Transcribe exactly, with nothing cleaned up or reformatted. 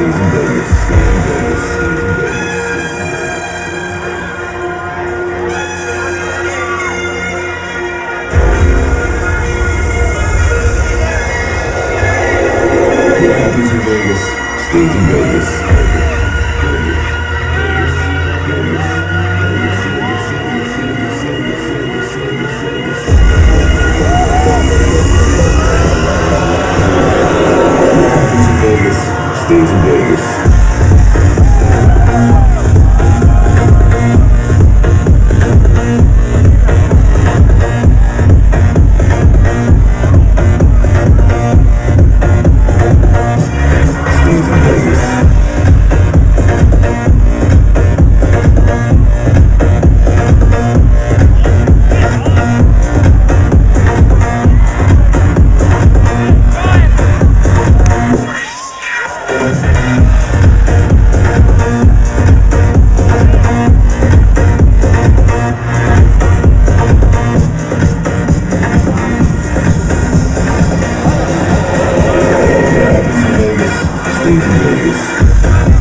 Stage in Vegas. Stage in Vegas. Stage in Vegas. What happens in Vegas stays in Vegas. What happens in Vegas stays in Vegas. Stays in Vegas. Stays in Vegas.